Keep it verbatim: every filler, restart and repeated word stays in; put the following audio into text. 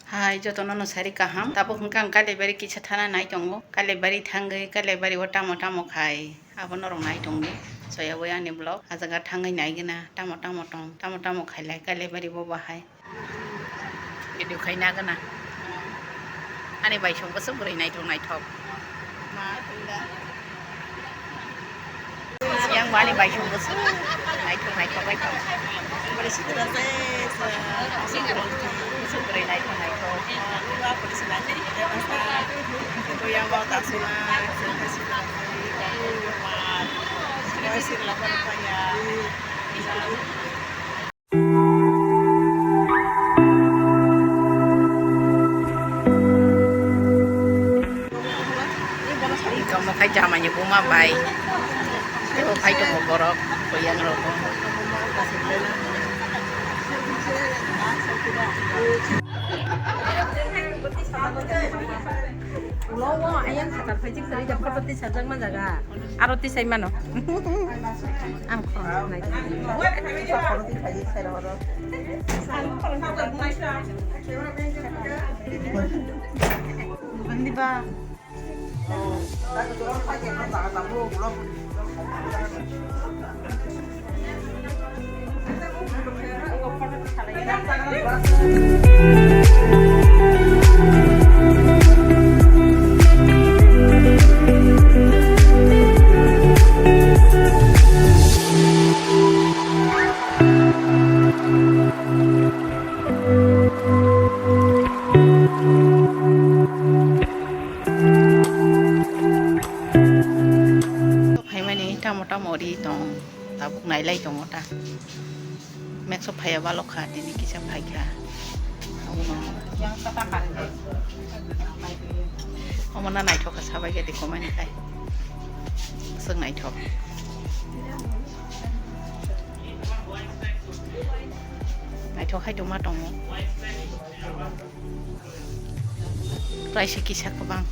Hai, jotono no sari kaham. Tabuk hwnkha ang Kailaibari kisa thana nai tongo. Kailaibari thangwi, Kailaibari o tamo tamo khai. Abo norok nai tongdi. Soyabwi ani vlog. Ah jaga thangwi nai gana. Tamo tamo tong. Tamo tamo khailai Kailaibari bo bahai. Video khaina gana. Ani bai song bwswk bwrwi naithok naithok. Yang bani bai song bwswk naithok naithok bai tong. Bwswk bwrwi naithok naithok. Yang bau tak sila. Tamo khai jamani buma bai. Tebo phai tongo borok, koyang rok. Ulo o ayang khatar phai jik sari jab photo tisajak ma jaga. Aro tisai mano. Ang khorang nai. Bukan di ba. Phaimani tamo tamo ri tong, tabuk nailai tongo ta. Mekso phaiya balok kha, tini kisa phaikha. Abono. Omo na naithok kha, sabai khe dikhomani khai. Swk naithok. Naithok hai tongma tongo. Price kisa kwbang.